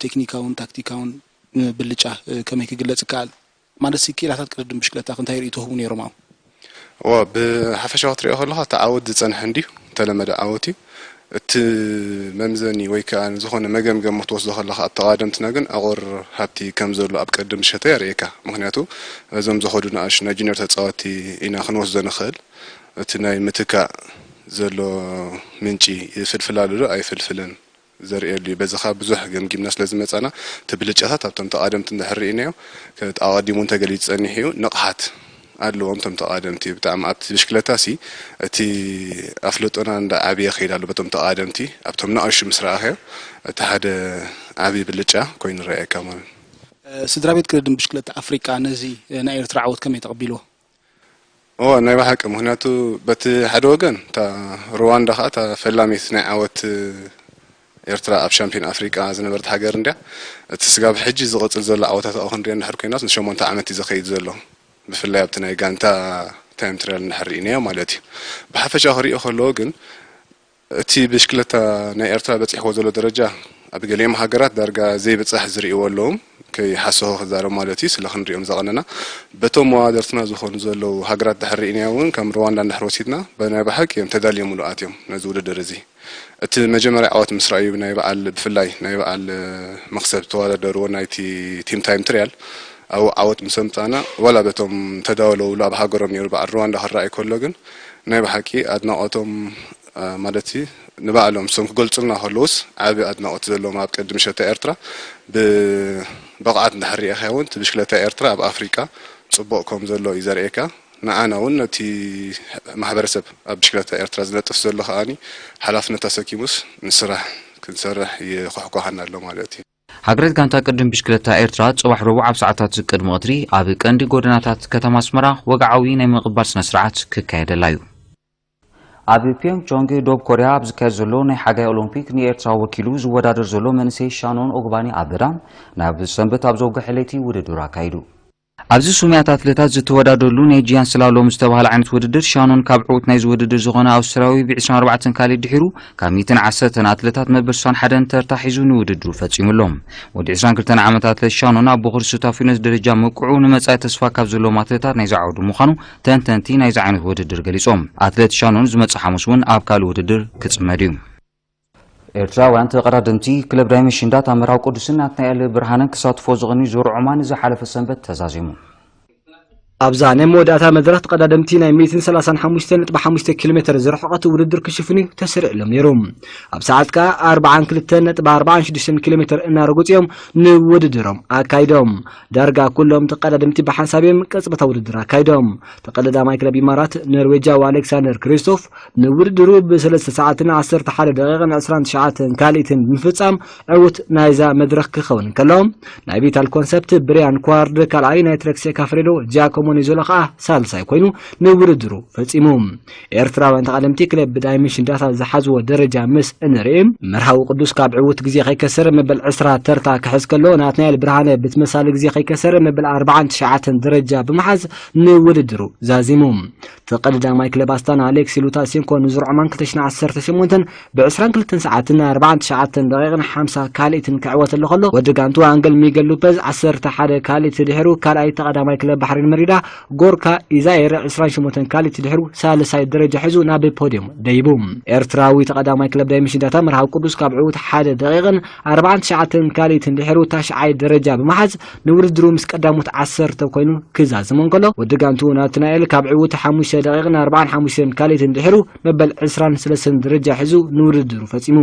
ቴክኒካውን ታክቲካውን ብልጫ ከመይ ክግለጽ ይከኣል? ማለትሲ ክኢላታት ቅድድም ብሽክለታ እንታይ ርእይቶ ህቡ ነይሮም ኣብኡ? እወ ብሓፈሻ ክትሪኦ ከለኻ እቲ ዓወት ዝጸንሐ እንድዩ፣ ዝተለመደ ዓወት እዩ። እቲ መምዘኒ ወይ ከዓ ዝኾነ መገምገሚ ክትወስዶ ከለኻ ኣብ ተቐዳደምትና ግን ዕቑር ሃብቲ ከም ዘሎ ኣብ ቅድድም ብሽክለታ የርእየካ። ምኽንያቱ እዞም ዝኸዱ ንኣሽቱ ናይ ጁኒየር ተፃወትቲ ኢና ክንወስዶ ንኽእል። እቲ ናይ ምትካእ ዘሎ ምንጪ ይፍልፍል ኣሎ ዶ ኣይፍልፍልን ዘርእየሉ እዩ። በዚ ከዓ ብዙሕ ገምጊምና ስለ ዝመፃና እቲ ብልጫታት ኣብቶም ተቓደምቲ እንድሕር ርኢናዮ ኣቐዲሙ እውን ተገሊፁ ፀኒሑ እዩ። ንቕሓት ኣለዎም እቶም ተቓደምቲ ብጣዕሚ ኣብቲ ብሽክለታ ሲ እቲ ኣፍልጦና እንዳዓብየ ይኸይድ ኣሎ በቶም ተቓደምቲ ኣብቶም ንኣሽቱ ምስ ረኣኻዮ እቲ ሓደ ዓብዪ ብልጫ ኮይኑ ይረኣየካ ማለት እዩ። ስድራ ቤት ቅድድም ብሽክለታ ኣፍሪቃ ነዚ ናይ ኤርትራ ዓወት ከመይ ተቐቢልዎ? እወ ናይ ብሓቂ ምኽንያቱ በቲ ሓደ ወገን እታ ሩዋንዳ ከዓ እታ ፈላሚት ናይ ዓወት ኤርትራ ኣብ ሻምፒዮን ኣፍሪቃ ዝነበረት ሃገር እንድያ። እቲ ስጋብ ሕጂ ዝቕጽል ዘሎ ዓወታት ኣብኡ ክንሪኦ እንድሕር ኮይናስ ንሸሞንተ ዓመት እዩ ዝኸይድ ዘሎ። ብፍላይ ኣብቲ ናይ ጋንታ ታይም ትራያል እንድሕር ርኢናዮ ማለት እዩ። ብሓፈሻ ክሪኦ ከለዎ ግን እቲ ብሽክለታ ናይ ኤርትራ በጺሕዎ ዘሎ ደረጃ ኣብ ገሊኦም ሃገራት ዳርጋ ዘይብጻሕ ዝርእይዎ ኣለዎም። ከይሓሰኹ ክዛረብ ማለት እዩ ስለ ክንሪኦም ዘቐነና። በቶም መዋደርትና ዝኾኑ ዘለዉ ሃገራት ድሕር ርኢናዮ እውን ከም ሩዋንዳ እንድሕር ወሲድና ብናይ ብሓቂ እዮም ተዳልዮምሉ ኣትዮም ነዚ ውድድር እዚ። እቲ መጀመርያ ዓወት ምስ ረኣዩ፣ ናይ በዓል፣ ብፍላይ ናይ በዓል መኽሰብ ዝተወዳደርዎ ናይቲ ቲም ታይም ትሪያል ኣብኡ ዓወት ምስ ኣምጻእና፣ ዋላ በቶም ተዳውለውሉ ኣብ ሃገሮም ነይሩ፣ በዓል ሩዋንዳ ክረኣይ ከሎ ግን ናይ ብሓቂ ኣድናቖቶም፣ እ፣ ማለት ንባዕሎም እሶም ክገልጹልና ከለውስ ዓቢ ኣድናቖት ዘለዎም ኣብ ቅድሚ ሸታ ኤርትራ ብብቕዓት እንድሕር ርኢኻ እውን እቲ ብሽክለታ ኤርትራ ኣብ ኣፍሪቃ ጽቡቕ ከም ዘሎ እዩ ዘርእየካ። ንዓና እውን ነቲ ማሕበረሰብ ኣብ ብሽክለታ ኤርትራ ዝነጥፍ ዘሎ ከኣኒ ሓላፍነት ኣሰኪሙስ ንስራሕ ክንሰርሕ ይኹሕኳሃና ኣሎ ማለት እዩ። ሃገራዊት ጋንታ ቅድም ብሽክለታ ኤርትራ ጽባሕ ረቡዕ ኣብ ሰዓታት ቅድሚ ቀትሪ ኣብ ቀንዲ ጎደናታት ከተማ ኣስመራ ወግዓዊ ናይ ምቕባል ስነ ስርዓት ክካየደላ እዩ። ኣብ ፒዮንግቾንግ ዶብ ኮርያ ኣብ ዝካየድ ዘሎ ናይ ሓጋይ ኦሎምፒክ ንኤርትራ ወኪሉ ዝወዳደር ዘሎ መንእሰይ ሻኖን ኦግባኒ ኣበዳ ናብ ሰንበት ኣብ ዘውግሐ ለይቲ ውድድር ኣካይዱ። ኣብዚ ስሙያት ኣትሌታት ዝተወዳደርሉ ናይ ጂያን ስላሎም ዝተባህለ ዓይነት ውድድር ሻኖን ካብ ዕዉት ናይዚ ውድድር ዝኾነ ኣውስትርያዊ ብ ዕስራን ኣርባዕተን ካልኢት ድሒሩ ካብ ሚእትን ዓሰርተን ኣትሌታት መበል ስሳን ሓደን ተርታ ሒዙ ንውድድሩ ፈጺሙ ኣሎ። ወዲ ዕስራን ክልተን ዓመት ኣትሌት ሻኖን ኣብ ቦኽሪ ሱታፊኖስ ደረጃ ምብቅዑ ንመጻኢ ተስፋ ካብ ዘለዎም ኣትሌታት ናይዚ ዓውዲ ምዃኑ ተንተንቲ ናይዚ ዓይነት ውድድር ገሊጾም። ኣትሌት ሻኖን ዝመጽእ ሓሙስ እውን ኣብ ካልእ ውድድር ክጽመድ እዩ። ኤርትራውያን ተቐዳደምቲ ክለብ ዳይመንሽን ዳታ መርሃዊ ቅዱስን ናትናኤል ብርሃነን ክሳትፎ ዝቕንዩ ዙር ዑማን ዝሓለፈ ሰንበት ተዛዚሙ። ኣብዛ ናይ መወዳእታ መድረኽ ተቐዳደምቲ ናይ ሚእትን ሰላሳን ሓሙሽተ ነጥቢ ሓሙሽተ ኪሎ ሜተር ዝርሕቐት ውድድር ክሽፍኑ ተሰሪዕሎም ነይሩ። ኣብ ሰዓት ከኣ ኣርባዓን ክልተን ነጥቢ ኣርባዓን ሽዱሽተን ኪሎ ሜተር እናረገጹ እዮም ንውድድሮም ኣካይዶም። ዳርጋ ኩሎም ተቐዳደምቲ ብሓንሳብ እዮም ቅጽበታዊ ውድድር ኣካይዶም። ተቐዳዳማይ ክለብ ኢማራት ኖርዌጃዊ ኣሌክሳንደር ክሪስቶፍ ንውድድሩ ብሰለስተ ሰዓትን ዓሰርተ ሓደ ደቂቕን ዕስራን ትሽዓተን ካልኢትን ብምፍጻም ዕዉት ናይዛ መድረኽ ክኸውን እንከሎ፣ ናይ ቪታል ኮንሰፕት ብሪያን ኳርድ ካልኣይ፣ ናይ ትሬክ ሴካፍሬዶ ጂያኮሞ ኒዞሎ ከኣ ሳልሳይ ኮይኑ ንውድድሩ ፈጺሙ። ኤርትራውያን ተቐደምቲ ክለብ ብዳይመንሽን ዳታ ዝሓዝዎ ደረጃ ምስ እንርኢ፣ መርሃዊ ቅዱስ ካብ ዕዉት ግዜ ከይከሰረ መበል ዕስራ ተርታ ክሕዝ ከሎ፣ ናትናኤል ብርሃነ ብትመሳሊ ግዜ ከይከሰረ መበል ኣርባዓን ትሽዓተን ደረጃ ብምሓዝ ንውድድሩ ዛዚሙ። ተቐዳዳማይ ክለብ ኣስታና ኣሌክሲ ሉታሴንኮ ንዙር ዑማን ክልተ ሽሕን ዓሰርተ ሸሞንተን ብ ዕስራን ክልተን ሰዓትን ኣርባዓን ትሽዓተን ደቂቕን ሓምሳ ካልኢትን ክዕወት ኣሎ ከሎ፣ ወዲ ጋንቱ ኣንገል ሚገል ሉፐዝ ዓሰርተ ሓደ ካልኢት ድሕሩ ካልኣይ፣ ተቐዳማይ ክለብ ባሕሪን መሪዳ ጎርካ ኢዛይር ዕስራን ሸሞንተን ካልኢት ድሕሩ ሳልሳይ ደረጃ ሒዙ ናብ ፖድዮም ደይቡ። ኤርትራዊ ተቐዳማይ ክለብ ዳይመንሽን ዳታ መርሃዊ ቅዱስ ካብ ዕዉት ሓደ ደቂቕን ኣርባዓን ትሽዓተን ካልኢትን ድሕሩ ታሽዓይ ደረጃ ብምሓዝ ንውድድሩ ምስ ቀዳሞት ዓሰርተ ኮይኑ ክዛዝም እንከሎ፣ ወዲ ጋንቱ ናትናኤል ካብ ዕዉት ሓሙሽተ ደቂቕን ኣርባዓን ሓሙሽተን ካልኢትን ድሕሩ መበል ዕስራን ሰለስተን ደረጃ ሒዙ ንውድድሩ ፈጺሙ።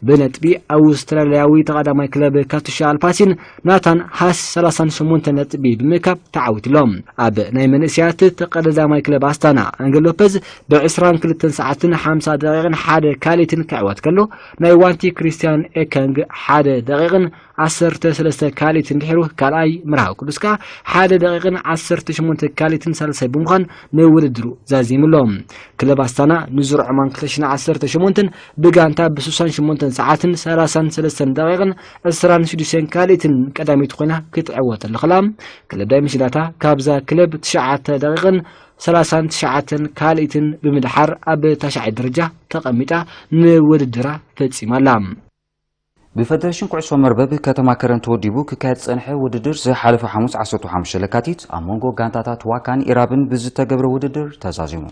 ብነጥቢ ኣውስትራልያዊ ተቐዳማይ ክለብ ካቱሻ ኣልፓሲን ናታን ሃስ ሰላሳን ሸሞንተ ነጥቢ ብምእካብ ተዓዊትሎም። ኣብ ናይ መንእሰያት ተቐዳዳማይ ክለብ ኣስታና ኣንገል ሎፐዝ ብ ዕስራን ክልተን ሰዓትን ሓምሳ ደቂቕን ሓደ ካልኢትን ክዕወት ከሎ፣ ናይ ዋንቲ ክሪስትያን ኤከንግ ሓደ ደቂቕን ዓሰርተ ሰለስተ ካልኢትን ድሕሩ ካልኣይ፣ መርሃዊ ቅዱስ ከኣ ሓደ ደቂቕን ዓሰርተ ሸሞንተ ካልኢትን ሳልሳይ ብምዃን ንውድድሩ ዛዚሙ ኣሎ። ክለብ ኣስታና ንዙር ዑማን ክልተ ሽሕን ዓሰርተ ሸሞንተን ብጋንታ ብ ስሳን ሸሞንተን ሰዓትን ሰላሳን ሰለስተን ደቂቕን ዕስራን ሽዱሽተን ካልኢትን ቀዳመይቲ ኮይና ክትዕወት እንከላ፣ ክለብ ዳይመንሽን ዳታ ካብዛ ክለብ ትሽዓተ ደቂቕን ሰላሳን ትሽዓተን ካልኢትን ብምድሓር ኣብ ታሽዓይ ደረጃ ተቐሚጣ ንውድድራ ፈጺማ ኣላ። ብፈደረሽን ኩዕሶ መርበብ ከተማ ከረን ተወዲቡ ክካየድ ዝጸንሐ ውድድር ዝሓለፈ ሓሙስ ዓሰርተ ሓሙሽተ ለካቲት ኣብ መንጎ ጋንታታት ዋካን ኢራብን ብዝተገብረ ውድድር ተዛዚሙ።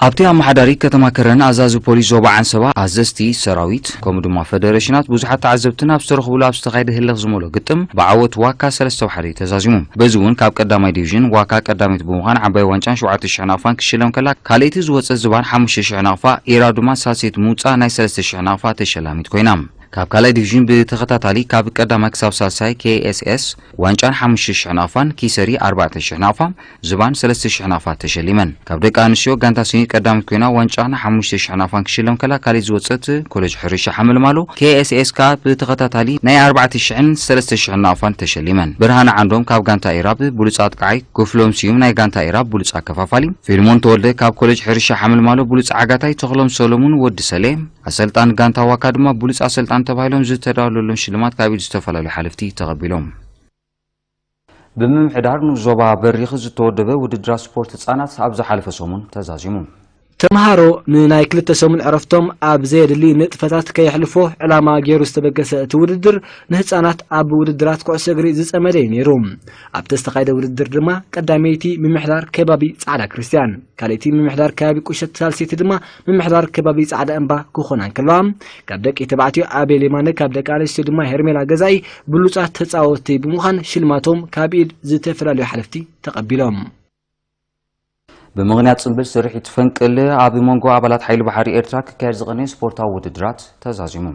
ኣብቲ ኣመሓዳሪ ከተማ ከረን፣ ኣዛዚ ፖሊስ ዞባ ዓንሰባ፣ ኣዘዝቲ ሰራዊት፣ ከምኡ ድማ ፈደረሽናት ብዙሓት ተዓዘብትን ኣብ ዝተረኽቡሉ ኣብ ዝተኻየደ ህልኽ ዝመልኦ ግጥም ብዓወት ዋካ ሰለስተ ብ ሓደ ተዛዚሙ። በዚ እውን ካብ ቀዳማይ ዲቪዥን ዋካ ቀዳመይቲ ብምዃን ዓባይ ዋንጫን ሸውዓተ ሽሕ ናቕፋን ክሽለም ከላ፣ ካልኣይቲ ዝወጸት ዝባን ሓሙሽተ ሽሕ ናቕፋ፣ ኢራብ ድማ ሳልሰይቲ ምውጻእ ናይ ሰለስተ ሽሕ ናቕፋ ተሸላሚት ኮይና። ካብ ካልኣይ ዲቪዥን ብተኸታታሊ ካብ ቀዳማይ ክሳብ ሳልሳይ ኬኤስኤስ ዋንጫን ሓሙሽተ ሽሕ ናቕፋን፣ ኪሰሪ ኣርባዕተ ሽሕ ናቕፋ፣ ዝባን ሰለስተ ሽሕ ናቕፋ ተሸሊመን። ካብ ደቂ ኣንስትዮ ጋንታ ስኒት ቀዳመት ኮይና ዋንጫን ሓሙሽተ ሽሕ ናቕፋን ክሽለም ከላ፣ ካልኣይቲ ዝወጸት ኮሌጅ ሕርሻ ሓመልማሎ ኬኤስኤስ ከኣ ብተኸታታሊ ናይ ኣርባዕተ ሽሕን ሰለስተ ሽሕን ናቕፋን ተሸሊመን። ብርሃነ ዓንዶም ካብ ጋንታ ኢራብ ብሉጽ ኣጥቃዓይ፣ ክፍሎም ስዩም ናይ ጋንታ ኢራብ ብሉጽ ኣከፋፋሊ፣ ፊልሞን ተወልደ ካብ ኮሌጅ ሕርሻ ሓመልማሎ ብሉጽ ዓጋታይ፣ ተኽሎም ሰሎሙን ወዲ ሰሌ፣ ኣሰልጣን ጋንታ ዋካ ድማ ብሉጽ ኣሰልጣን ተባሂሎም ዝተዳለወሎም ሽልማት ካብ ኢድ ዝተፈላለዩ ሓለፍቲ ተቐቢሎም። ብምምሕዳር ንኡስ ዞባ በሪኽ ዝተወደበ ውድድራት ስፖርት ህጻናት ኣብ ዝሓለፈ ሰሙን ተዛዚሙ። ተምሃሮ ንናይ ክልተ ሰሙን ዕረፍቶም ኣብ ዘየድሊ ንጥፈታት ከየሕልፎ ዕላማ ገይሩ ዝተበገሰ እቲ ውድድር፣ ንህፃናት ኣብ ውድድራት ኩዕሶ እግሪ ዝፀመደ እዩ ነይሩ። ኣብቲ ዝተኻየደ ውድድር ድማ ቀዳመይቲ ምምሕዳር ከባቢ ፃዕዳ ክርስቲያን፣ ካልኣይቲ ምምሕዳር ከባቢ ቁሸት፣ ሳልሰይቲ ድማ ምምሕዳር ከባቢ ፃዕዳ እምባ ክኾና እንከለዋ፣ ካብ ደቂ ተባዕትዮ ኣቤል የማነ፣ ካብ ደቂ ኣንስትዮ ድማ ሄርሜላ ገዛኢ ብሉፃት ተፃወትቲ ብምዃን ሽልማቶም ካብ ኢድ ዝተፈላለዩ ሓለፍቲ ተቐቢሎም። ብምኽንያት ጽምብል ስርሒት ፈንቅል ኣብ መንጎ ኣባላት ሓይሊ ባሕሪ ኤርትራ ክካየድ ዝቐነየ ስፖርታዊ ውድድራት ተዛዚሙ።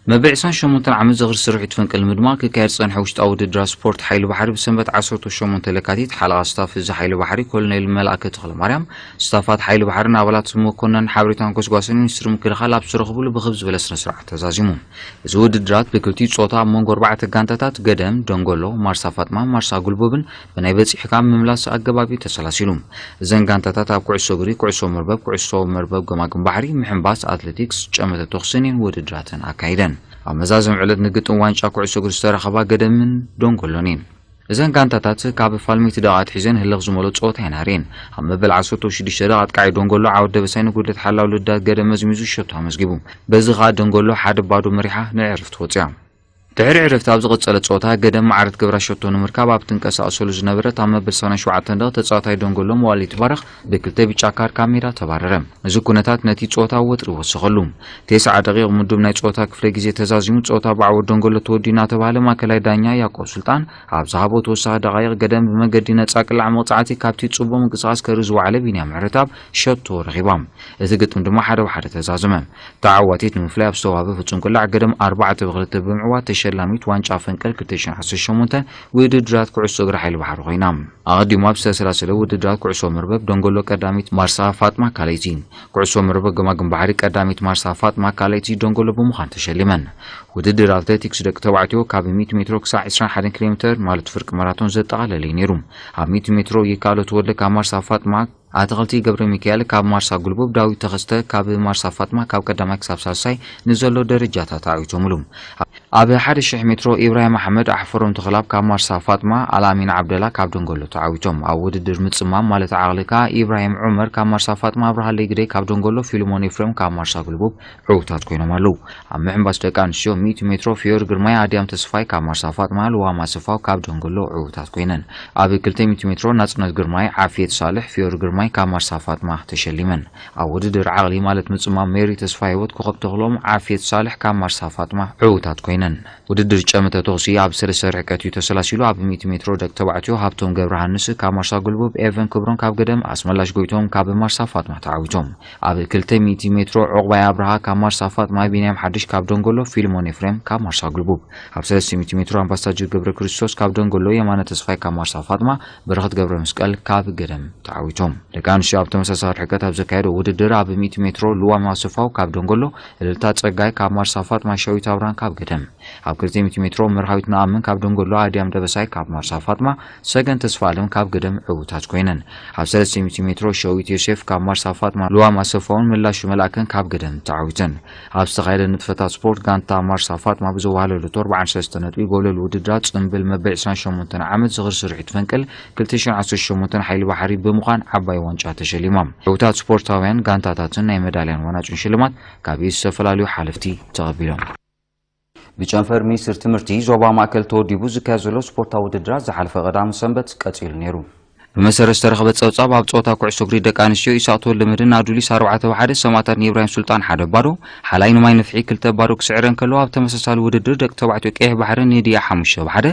መበል ዕስራን ሸሞንተን ዓመት ዝኽሪ ስርሒት ፈንቅል ንምድማቕ ክካየድ ዝጸንሐ ውሽጣዊ ውድድራት ስፖርት ሓይሊ ባሕሪ ብሰንበት ዓሰርተ ሸሞንተ ለካቲት ሓለቓ ስታፍ እዚ ሓይሊ ባሕሪ ኮሎኔል መልኣከ ተኽለማርያም፣ ስታፋት ሓይሊ ባሕርን ኣባላት መኮነን ሓበሬታን ጎስጓስን ሚኒስትሪ ምክልኻል ኣብ ዝተረኽብሉ ብኽብ ዝበለ ስነ ስርዓት ተዛዚሙ። እዚ ውድድራት ብክልቲኡ ጾታ ኣብ መንጎ ኣርባዕተ ጋንታታት ገደም፣ ደንጎሎ፣ ማርሳ ፋጥማ፣ ማርሳ ጉልቡብን ብናይ በጺሕካ ምምላስ ኣገባብ እዩ ተሰላሲሉ። እዘን ጋንታታት ኣብ ኩዕሶ እግሪ፣ ኩዕሶ መርበብ፣ ኩዕሶ መርበብ ገማግም ባሕሪ፣ ምሕንባስ፣ ኣትሌቲክስ፣ ጨመተ ተኹስን እየን ውድድራተን ኣካይደን። ኣብ መዛዘም ዕለት ንግጥም ዋንጫ ኩዕሶ እግሪ ዝተረኸባ ገደምን ደንጎሎን እየን። እዘን ጋንታታት ካብ ፋልሚቲ ደቓ ኣትሒዘን ህልኽ ዝመሎ ጸወታ እየን ኣርእየን። ኣብ መበል ዓሰርተ ሽዱሽተ ደቓ ኣጥቃዒ ደንጎሎ ዓወት ደበሳይ ንጉድለት ሓላው ልዳት ገደም መዝሚዙ ሸቶ ኣመዝጊቡ። በዚ ኸኣ ደንጎሎ ሓደ ባዶ መሪሓ ንዕረፍቲ ወጽያ። ድሕሪ ዕረፍቲ ኣብ ዝቐጸለ ጸወታ ገደም ማዕረ ትገብራ ሸቶ ንምርካብ ኣብ ትንቀሳቐሰሉ ዝነበረት ኣብ መበል ሰብዓን ሸውዓተን ደቒቕ ተጻዋታይ ደንጎሎ መዋል ይትባረኽ ብክልተ ብጫ ካርድ ካብ ሜዳ ተባረረ። እዚ ኩነታት ነቲ ጸወታ ወጥሪ ወሰኸሉ። ተስዓ ደቒቕ ምዱብ ናይ ጸወታ ክፍለ ግዜ ተዛዚሙ ጸወታ ብዓወት ደንጎሎ ተወዲኡ እናተባህለ ማእከላይ ዳኛ ያዕቆብ ሱልጣን ኣብ ዝሃቦ ተወሳኺ ደቓይቕ ገደም ብመገዲ ነጻ ቅላዕ መቕጻዕቲ ካብቲ ጽቡቕ ምንቅስቓስ ከርኢ ዝወዓለ ቢንያም ምሕረትኣብ ሸቶ ረኺባ። እቲ ግጥም ድማ ሓደ ብሓደ ተዛዘመ። ተዓዋቲት ንምፍላይ ኣብ ዝተዋህበ ፍጹም ቅላዕ ገደም ኣርባዕተ ብክልተ ብምዕዋት ተሸላሚት ዋንጫ ፈንቅል ክልተ ሽሕን ዓሰርተ ሸሞንተን ውድድራት ኩዕሶ እግሪ ሓይሊ ባሕሪ ኮይና። ኣቐዲሙ ኣብ ዝተሰላሰለ ውድድራት ኩዕሶ መርበብ ደንጎሎ ቀዳሚት ማርሳ ፋጥማ ካልኣይቲ፣ ኩዕሶ መርበብ ገማግም ባሕሪ ቀዳሚት ማርሳ ፋጥማ ካልኣይቲ ደንጎሎ ብምዃን ተሸሊመን። ውድድር ኣትሌቲክስ ደቂ ተባዕትዮ ካብ ሚእቲ ሜትሮ ክሳዕ ዕስራን ሓደን ኪሎ ሜተር ማለት ፍርቂ ማራቶን ዘጠቓለለ እዩ ነይሩ። ኣብ ሚእቲ ሜትሮ ይካኣሎ ተወልደ ካብ ማርሳ ፋጥማ፣ ኣትኽልቲ ገብረ ሚካኤል ካብ ማርሳ ጉልቡብ፣ ዳዊት ተኸስተ ካብ ማርሳ ፋጥማ ካብ ቀዳማይ ክሳብ ሳልሳይ ንዘሎ ደረጃታት ተዓዊቶምሉ። ኣብ ሓደ ሽሕ ሜትሮ ኢብራሂም ኣሕመድ ኣሕፈሮም ተኽላብ ካብ ማርሳ ፋጥማ፣ ኣልኣሚን ዓብደላ ካብ ደንጎሎ ተዓዊቶም። ኣብ ውድድር ምጽማም ማለት ዓቕሊ ከኣ ኢብራሂም ዑመር ካብ ማርሳ ፋጥማ፣ ኣብርሃለይ ግደይ ካብ ደንጎሎ፣ ፊልሞን ኤፍሬም ካብ ማርሳ ጉልቡብ ዕዉታት ኮይኖም ኣለዉ። ኣብ ምሕንባስ ደቂ ኣንስትዮ ሚእቲ ሜትሮ ፊዮሪ ግርማይ፣ ኣድያም ተስፋይ ካብ ማርሳ ፋጥማ፣ ልዋም ኣሰፋው ካብ ደንጎሎ ዕዉታት ኮይነን። ኣብ ክልተ ሚእቲ ሜትሮ ናጽነት ግርማይ፣ ዓፍየት ሳልሕ፣ ፊዮሪ ግርማይ ካብ ማርሳ ፋጥማ ተሸሊመን። ኣብ ውድድር ዓቕሊ ማለት ምጽማም ሜሪ ተስፋ ህይወት፣ ኮኸብ ተኽሎም፣ ዓፍየት ሳልሕ ካብ ማርሳ ፋጥማ ዕዉታት ኮይነን። ውድድር ጨመተ ተኹሲ ኣብ ሰለስተ ርሕቀት እዩ ተሰላሲሉ። ኣብ ሚእቲ ሜትሮ ደቂ ተባዕትዮ ሃብቶም ገብረሃንስ ካብ ማርሳ ጉልቡብ፣ ኤቨን ክብሮም ካብ ገደም፣ ኣስመላሽ ጎይቶም ካብ ማርሳ ፋጥማ ተዓዊቶም። ኣብ ክልተ ሚእቲ ሜትሮ ዑቕባይ ኣብርሃ ካብ ማርሳ ፋጥማ፣ ቢንያም ሓድሽ ካብ ደንጎሎ፣ ፊልሞን ኤፍሬም ካብ ማርሳ ጉልቡብ። ኣብ ሰለስተ ሚእቲ ሜትሮ ኣምባሳጀር ገብረ ክርስቶስ ካብ ደንጎሎ፣ የማነ ተስፋይ ካብ ማርሳ ፋጥማ፣ በረኸት ገብረ መስቀል ካብ ገደም ተዓዊቶም። ደቂ ኣንስትዮ ኣብ ተመሳሳሊ ርሕቀት ኣብ ዘካየዶ ውድድር ኣብ ሚእቲ ሜትሮ ልዋም ኣሰፋው ካብ ደንጎሎ፣ እልልታ ጸጋይ ካብ ማርሳ ፋጥማ፣ ሸዊት ኣብርሃን ካብ ገደም። ኣብ ክልተ ሚእቲ ሜትሮ መርሃዊት ነኣምን ካብ ደንጎሎ፣ ኣድያም ደበሳይ ካብ ማርሳ ፋጥማ፣ ሰገን ተስፋኣለም ካብ ገደም ዕዉታት ኮይነን። ኣብ ሰለስተ ሚእቲ ሜትሮ ሸዊት ዮሴፍ ካብ ማርሳ ፋጥማ፣ ልዋም ኣሰፋውን ምላሹ መልኣከን ካብ ገደም ተዓዊተን። ኣብ ዝተኻየደ ንጥፈታት ስፖርት ጋንታ ማርሳ ፋጥማ ብዘዋህለለቶ ኣርባዓን ሰለስተ ነጥቢ ጎብለል ውድድራት ጽምብል መበል ዕስራን ሸሞንተን ዓመት ዝኽሪ ስርሒት ፈንቅል ክልተ ሽሕን ዓሰርተ ሸሞንተን ሓይሊ ባሕሪ ብምዃን ዓባይ ዋንጫ ተሸሊማ። ዕዉታት ስፖርታውያን ጋንታታትን ናይ መዳልያን ዋናጭን ሽልማት ካብ ዝተፈላለዩ ሓለፍቲ ተቐቢሎም። ብጨንፈር ሚኒስትር ትምህርቲ ዞባ ማእከል ተወዲቡ ዝካየድ ዘሎ ስፖርታዊ ውድድራት ዝሓለፈ ቀዳም ሰንበት ቀጺሉ ነይሩ። ብመሰረት ዝተረኸበ ጸብጻብ፣ ኣብ ጸወታ ኩዕሶ እግሪ ደቂ ኣንስትዮ ኢሳቕ ተወልደመድህን ኣዱሊስ ኣርባዕተ ብ ሓደ፣ ሰማእታት ንኢብራሂም ሱልጣን ሓደ ባዶ፣ ሓላይ ንማይ ንፍሒ ክልተ ባዶ ክስዕረን ከለዋ፣ ኣብ ተመሳሳሊ ውድድር ደቂ ተባዕትዮ ቀይሕ ባሕሪ ንድያ ሓሙሽተ ብ ሓደ፣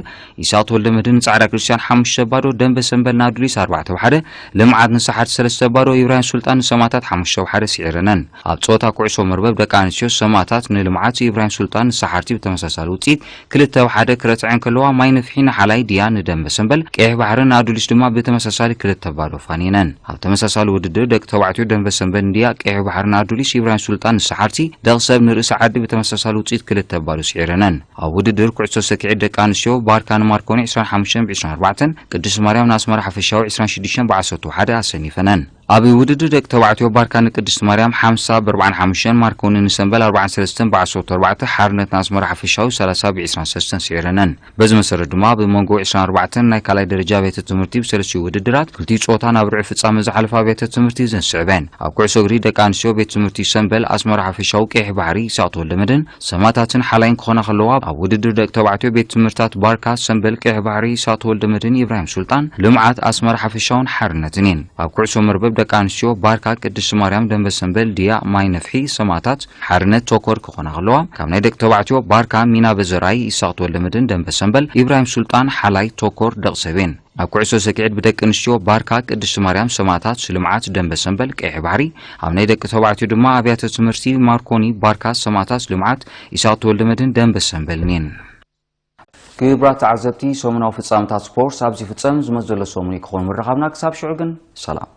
ኢሳቕ ተወልደመድህን ንጻዕዳ ክርስቲያን ሓሙሽተ ባዶ፣ ደንበ ሰንበል ንኣዱሊስ ኣርባዕተ ብ ሓደ፣ ልምዓት ንሰሓት ሰለስተ ባዶ፣ ኢብራሂም ሱልጣን ንሰማእታት ሓሙሽተ ብ ሓደ ስዒረነን። ኣብ ጸወታ ኩዕሶ መርበብ ደቂ ኣንስትዮ ሰማእታት ንልምዓት ኢብራሂም ሱልጣን ንሰሓርቲ ብተመሳሳሊ ውጽኢት ክልተ ብ ሓደ ክረትዐን ከለዋ፣ ማይ ንፍሒ ንሓላይ ድያ ንደንበ ሰንበል፣ ቀይሕ ባሕሪ ንኣዱሊስ ድማ ብተመሳሳሊ ክልተ ባዶ ፋኒነን። ኣብ ተመሳሳሊ ውድድር ደቂ ተባዕትዮ ደንበ ሰንበል ንድያ፣ ቀይሕ ባሕሪ ንኣዱሊስ፣ ኢብራሂም ሱልጣን ንሰሓርቲ፣ ደቂ ሰብ ንርእሲ ዓዲ ብተመሳሳሊ ውጽኢት ክልተ ባዶ ስዒረነን። ኣብ ውድድር ኩዕሶ ሰኪዔት ደቂ ኣንስትዮ ባርካ ንማርኮኒ ዕስራን ሓሙሽተን ብ ዕስራን ኣርባዕተን፣ ቅድስት ማርያም ንኣስመራ ሓፈሻዊ ዕስራን ሽዱሽተን ብ ዓሰርተ ሓደ ኣሰኒፈነን። ኣብ ውድድር ደቂ ተባዕትዮ ባርካ ንቅድስቲ ማርያም ሓምሳ ብ ኣርባዓን ሓሙሽተን፣ ማርኮኒ ንሰምበል ኣርባዓን ሰለስተን ብ ዓሰርተ ኣርባዕተ፣ ሓርነት ንኣስመራ ሓፈሻዊ ሰላሳ ብ ዕስራን ሰለስተን ስዒረነን። በዚ መሰረት ድማ ኣብ መንጎ ዕስራን ኣርባዕተን ናይ ካልኣይ ደረጃ ቤተ ትምህርቲ ብሰለስቲኡ ውድድራት ክልቲኡ ጾታ ናብ ርብዒ ፍጻመ ዝሓለፋ ቤተ ትምህርቲ ዘን ስዕበን። ኣብ ኩዕሶ እግሪ ደቂ ኣንስትዮ ቤት ትምህርቲ ሰምበል ኣስመራ ሓፈሻዊ ቀይሕ ባሕሪ ይስሓቕ ተወልደመድህን ሰማእታትን ሓላይን ክኾና ከለዋ፣ ኣብ ውድድር ደቂ ተባዕትዮ ቤት ትምህርታት ባርካ ሰምበል ቀይሕ ባሕሪ ይስሓቕ ተወልደመድህን ኢብራሂም ሱልጣን ልምዓት ኣስመራ ሓፈሻውን ሓርነትን እየን። ኣብ ኩዕሶ መርበብ ደቂ ኣንስትዮ ባርካ ቅድስቲ ማርያም ደንበ ሰምበል ድያ ማይ ነፍሒ ሰማእታት ሓርነት ቶኮር ክኾና ከለዋ፣ ካብ ናይ ደቂ ተባዕትዮ ባርካ ሚና በዘርኣይ ይስሓቕ ተወልደመድህን ደንበ ሰምበል ኢብራሂም ሱልጣን ሓላይ ቶኮር ደቕሰብ እየን። ኣብ ኩዕሶ ሰኪዕት ብደቂ ኣንስትዮ ባርካ ቅድስቲ ማርያም ሰማእታት ልምዓት ደንበ ሰምበል ቀይሕ ባሕሪ፣ ኣብ ናይ ደቂ ተባዕትዮ ድማ ኣብያተ ትምህርቲ ማርኮኒ ባርካ ሰማእታት ልምዓት ይስሓቕ ተወልደመድህን ደንበ ሰምበልን እየን። ክቡራት ተዓዘብቲ፣ ሰሙናዊ ፍጻመታት ስፖርት ኣብዚ ፍጸም። ዝመጽእ ዘሎ ሰሙን ክኾን ምርኻብና። ክሳብ ሽዑ ግን ሰላም።